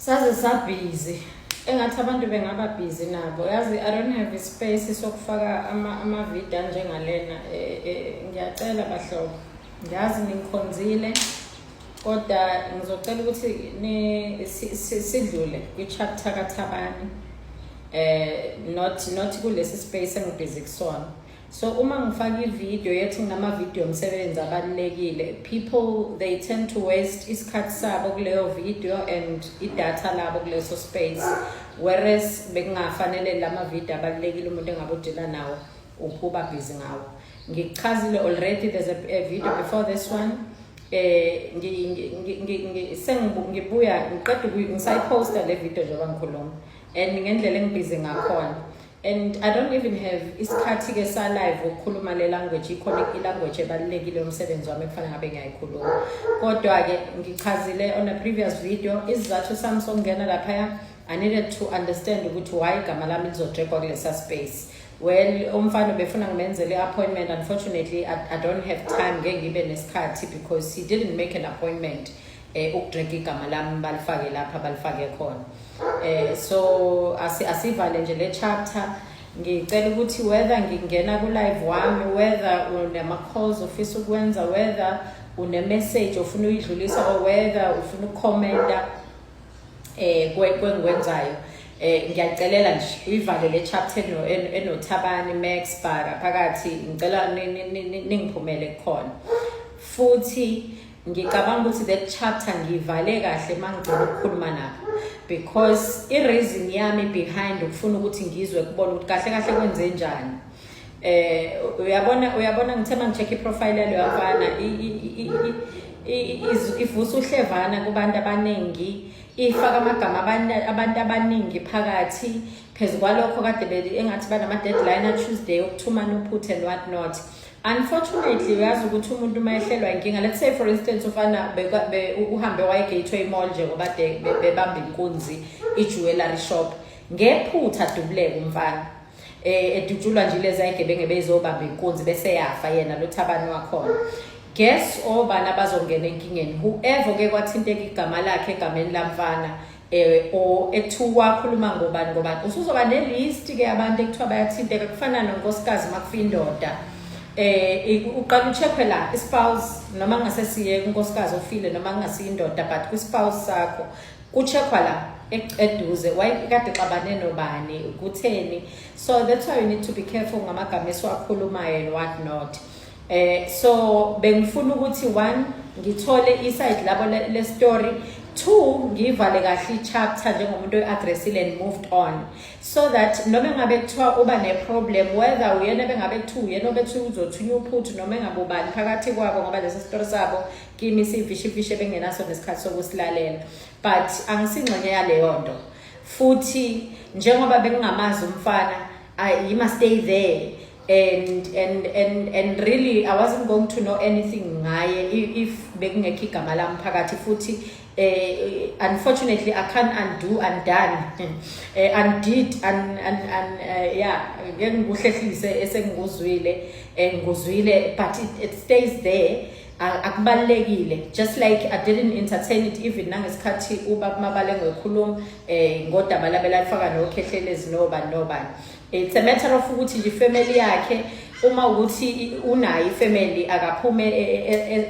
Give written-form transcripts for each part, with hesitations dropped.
Saze sabhizi, engathi abantu bengaba busy nabo. Yazi, I don't have ispace sokufaka amavidiyo anjengalena. Ngiyacela bahlobo, ngiyazi ningikhonzile, kodwa ngizocela ukuthi sidlule kwi-chapter kaThabani, not kulesi space engibhizi kusona. So uma ngifaka ivideo yethi nginamavidiyo omsebenzi abalulekile, people, they tend to waste isikhathi sabo kuleyo video and idatha labo kuleso space, whereas bekungafanele lama video abalulekile umuntu engabe udila nawo uba busy ngawo. Ngikuchazile already, there's a video before this one. Sengibuya ngiqeda ngisayiposta le video njengoba ngikhuluma, and ngendlela engibhizi ngakhona, and I don't even have isikhathi ke sa live ukukhuluma le language. Ikhona i-language ebalulekile yomsebenzi wami ekufanele ngabe ngiyayikhuluma, kodwa ke ngichazile on a previous video isizathu sami sokungena laphaya. I needed to understand ukuthi why igama lami lizodragwa kulesa space. Well, umfana befuna ngimenzele i-appointment. Unfortunately, I don't have time, ngeke ngibe nesikhathi because he didn't make an appointment ukudrag igama lami balifake lapha balifake khona. So asivale nje le chapter. Ngicela ukuthi whether ngingena ku live wami, whether unama calls ofisa ukwenza, whether une message ofuna uyidlulisa, or whether ufuna ukucommenta kwengikwenzayo, ngiyacelela nje uyivale le chapter enoThabani Max Bhaka phakathi. Ngicela ningiphumele kukhona. Futhi ngicabanga ukuthi that chapter ngivale kahle mangigcina ukukhuluma nabo, because i-reason yami behind ukufuna ukuthi ngizwe kubona ukuthi kahle kahle kwenze njani. Uyabona, ngithe mangicheck iprofile yalo mfana, ivusa uhlevana kubantu abaningi, ifaka amagama abantu abaningi phakathi. Phezu kwalokho, kade engathi banama-deadline a-Tuesday okuthumana uphuthe and what not. Unfortunately, uyazi ukuthi umuntu uma ehlelwa inkinga, let's say for instance ufana uhambe waye Gateway Mall nje ngoba bebamba inkunzi i-jewelry shop, ngephutha dubuleka umfana, edutshulwa nje lezi ayigebengu bezobamba inkunzi, bese yafa yena lo Thabani wakhona. Guess obani abazongena enkingeni? Whoever ke kwathinteka igama lakhe egameni lamfana, o ekuthiwa wakhuluma ngobani ngobani, usuzoba nelist ke abantu ekuthiwa bayathinteka. Kufana nonkosikazi makufa indoda, uqala ucheckwe la ispouse, noma ngase siye kunkosikazi ofile noma kungasiyo indoda, but kwispouse sakho kucheckwa la eduze kade xabane nobani, kutheni. So that's why you need to be careful ngamagama esiwakhulumayo and what not. So bengifuna ukuthi one, ngithole iside labo le story, two, ngivale kahle i-chapter njengomuntu oyi-addressile and moved on, so that noma engabe kuthiwa uba ne-problem, whether uyena bengabe kuthiwa uyena obethi uzothunya uphuthu noma engabe ubani phakathi kwabo, ngoba lesi story sabo kimi siyimfishimfishi bengenaso nesikhathi sokusilalela, but angisingxenye yaleyo nto. Futhi njengoba bengingamazi umfana, he must stay there, and really I wasn't going to know anything ngaye if bekungekho igama lami phakathi. Futhi unfortunately I can't undo undone, undid and yeah, ngeke ngikuhlehlise esengikuzwile. Ngikuzwile, but it stays there. Akubalekile, just like I didn't entertain it even nangesikhathi ubaba Mabalengwe ekhuluma ngodaba labelafaka noKhehlelezi nobani nobani. It's a matter of ukuthi nje ifamily yakhe, uma ukuthi unayo ifamily, akaphume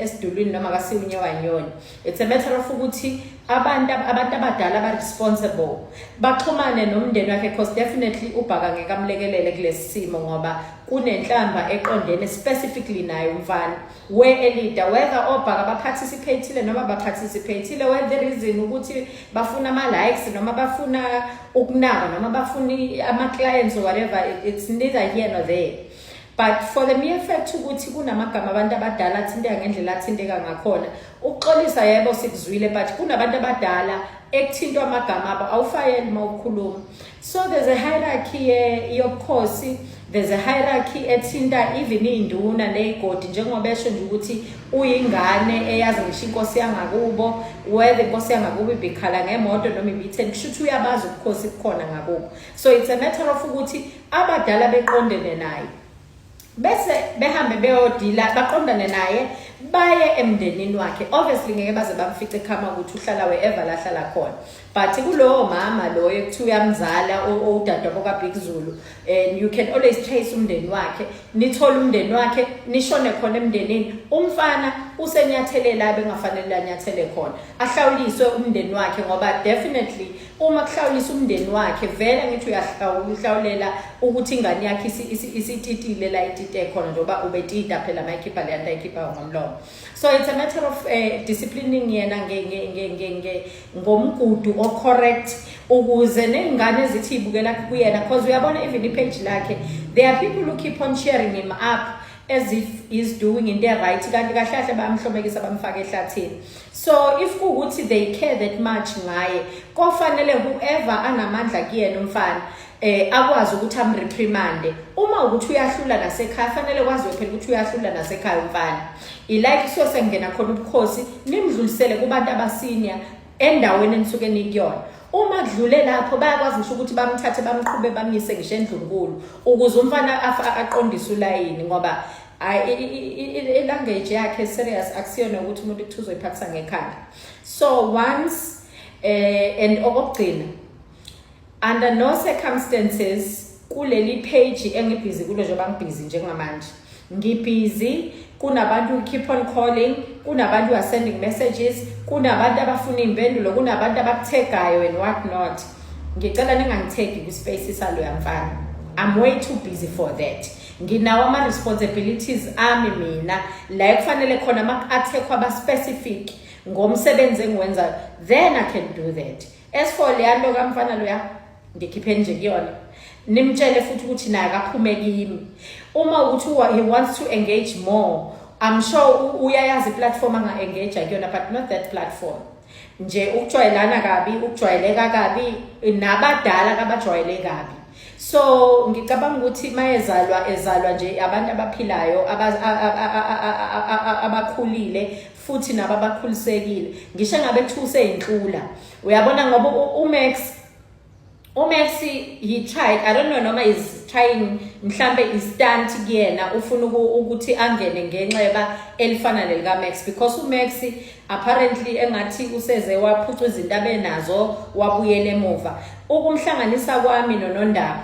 esidulwini noma akasiwunye wanyoni. It's a matter of ukuthi abantu abadala aba-responsible baxhumane nomndeni wakhe, because definitely uBhaka ngeke amlekelele kulesi simo, ngoba kunenhlamba eqondene specifically naye umfana we-leader, whether oBhaka baparticipate noma baparticipate, whether the reason ukuthi bafuna ama-likes noma bafuna ukunaka noma bafuna ama-clients or whatever, it's neither here nor there. But for the mere fact ukuthi kunamagama abantu abadala athinteka ngendlela athinteka ngakhona, ukuxolisa yebo sikuzwile, but kunabantu abadala ekuthintwa amagama abo, awufayeli uma ukhuluma. So there's a hierarchy yobukhosi, there's a hierarchy ethinta even iy'nduna ney'godi, njengoba esho nje ukuthi uyingane eyazi ngisho inkosi yangakubo, whether inkosi yangakubo ibikhala ngemoto noma ibitheni, kusho ukuthi uyabazi ubukhosi bukhona ngakubo. So it's a matter of ukuthi abadala beqondene naye, bese behambe beyodila, baqondane naye, Baye emndenini wakhe. Obviously ngeke baze bamfice ekhama ukuthi uhlala wherever lahlala khona, but kulowo mama loyo ekuthiwa uyamzala, udadewabo kaBig Zulu, and you can always trace umndeni wakhe, nithole umndeni wakhe, nishone khona emndenini. Umfana usenyathelela bengafanele anyathele khona, ahlawuliswe umndeni wakhe, ngoba definitely uma kuhlawulisa umndeni wakhe vele ngithi uyahlawulela ukuthi ingane yakhe isititile la itite khona, njengoba ubetita phela mayikhipha le nto ayikhipha ngomlomo. So it's a matter of disciplining yena ngomgudu o-correct, ukuze ney'ngane ezithi ibukela kuyena, because uyabona even i-page lakhe, there are people who keep on cheering him up as if he's doing into right, kanti kahle kahle bayamhlomekisa, bamfake ehlathini. So if kuwukuthi they care that much ngaye, kofanele whoever anamandla kuyena umfana akwazi ukuthi amreprimande. Uma ukuthi uyahlula nasekhaya, fanele kwaziwe phela ukuthi uyahlula nasekhaya umfana. Ilike kusuke sengena khona ubukhosi, nimdlulisele kubantu abasenior endaweni enisuke nikuyona. Uma kudlule lapho, bayakwazi ngisho ukuthi bamthathe, bamqhube, bamise ngisho endlunkulu, ukuze umfana aqondise ulayini, ngoba i-language yakhe serious, akusiyona ukuthi umuntu kuthi uzoyiphathisa ngekhanda. So once and okokugcina, under no circumstances kuleli page engibhizi kulo, njengoba ngibhizi njengamanje, ngibhizi, kunabantu who keep on calling, kunabantu who are sending messages, kunabantu abafuna iy'mpendulo, kunabantu abakuthegayo and what not, ngicela ningangithegi kwi-space saloya mfana. I'm way too busy for that. Nginawo ama-responsibilities ami mina la ekufanele khona ama-attack aba-specific ngomsebenzi engiwenzayo, then I can do that. As for leya nto kamfana loya, ngikhiphe nje kuyona, nimtshele futhi ukuthi naye akaphume kimi. Uma ukuthi he wants to engage more, I'm sure uyayazi i-platform anga-engage kuyona, but not that platform nje. Ukujwayelana kabi, ukujwayeleka kabi, nabadala kabajwayele kabi. So ngicabanga ukuthi mayezalwa, ezalwa nje abantu abaphilayo, abakhulile futhi nabo abakhulisekile, ngisho engabe kuthiwa useyinhlula, uyabona, ngoba uMax he tried, I don't know noma is trying, mhlambe i-stunt kuyena, ufuna ukuthi angene ngenxeba elifana nelika Max, because uMax apparently engathi useze waphuca izinto abenazo, wabuyela emuva. Ukumhlanganisa kwami noNondaba,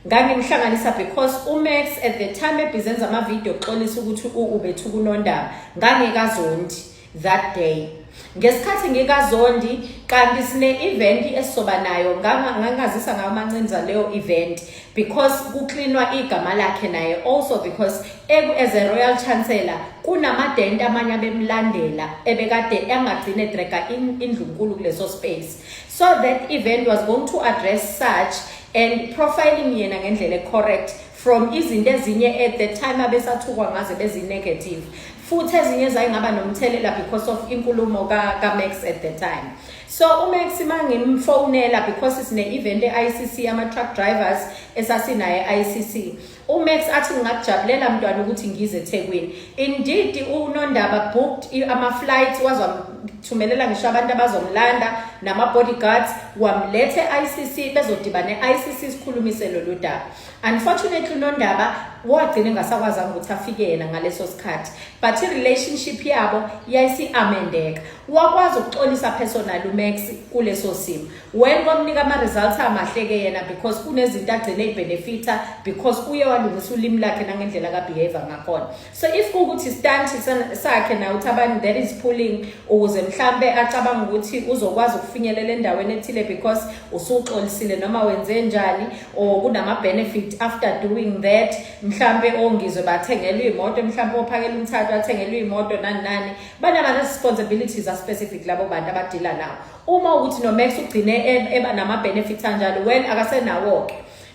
ngangimhlanganisa because uMax at the time ebhizi enza ama-video kuxolisa ukuthi ubethuka uNondaba, ngangikazondi that day. Ngesikhathi ngikazondi kanti sine-event esizoba nayo, ngangazisa ngayo amancinza leyo event, because kuklinwa igama lakhe naye also, because as a royal chancellor kunamadent amanye abemlandela ebekade engagcine edraga indlunkulu kuleso space. So that event was going to address such and profiling yena ngendlela correct from izinto ezinye at the time abesathukwa ngaze bezi-negative, futhi ezinye zayingaba nomthelela because of inkulumo ka-Max at the time. So uMax mangimfonela, because sine-event e-ICC ama-truck drivers esasinayo e-ICC, uMax athi, "Ngingakujabulela mntwana ukuthi ngize eThekwini." Indeed, uNondaba booked ama-flights, wazwamthumelela ngisho abantu abazomlanda nama-bodyguards, wamletha e-ICC, bezodibana e-ICC, sikhulumise lolu daba. Unfortunately uNondaba wagcina engasakwazanga ukuthi afike yena ngaleso sikhathi, but i-relationship yabo yayisi-amendeka, wakwazi ukuxolisa personal uMax kuleso simo. When kwamnika ama-results amahle-ke yena, because kunezinto agcine ey'benefitha because uye walungisa ulimi lakhe nangendlela ka-behavior ngakhona. So if kuwukuthi stunt sakhe naye uThabani that is pulling, ukuze mhlambe acabanga ukuthi uzokwazi ukufinyelela endaweni ethile because usuxolisile noma wenze njani, or kunama-benefit after doing that, mhlambe ongizwe bathengelwe iy'moto, mhlambe ophakela umthathu athengelwe iy'moto, nani nani, banama-responsibilities a-specific labo bantu abadila nawo. Uma ukuthi noMax ugcine eba nama-benefits anjalo, well, akasenawo-ke,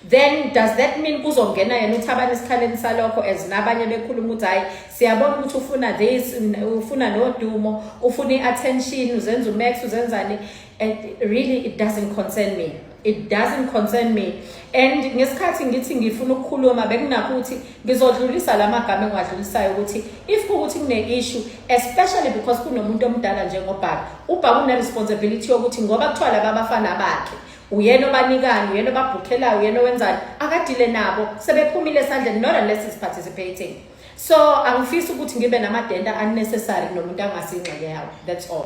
then does that mean kuzongena yena uThabani esikhaleni salokho, as nabanye bekhuluma ukuthi hayi, siyabona ukuthi ufuna this, ufuna nodumo, ufuna i-attention, uzenza uMax, uzenzani? And really it doesn't concern me, it doesn't concern me. And ngesikhathi ngithi ngifuna ukukhuluma, bekunakho ukuthi ngizodlulisa la magama engiwadlulisayo, ukuthi if kuwukuthi kune-issue, especially because kunomuntu omdala njengoBhaka, uBhaka une-responsibility yokuthi ngoba kuthiwa laba abafana bakhe, uyena obanikani, uyena obabhukhelayo, uyena owenzani, akadile nabo, sebephumile esandleni, not unless is participating. So angifisi ukuthi ngibe namadenda unnecessary nomuntu angasingxenye yawo. That's all.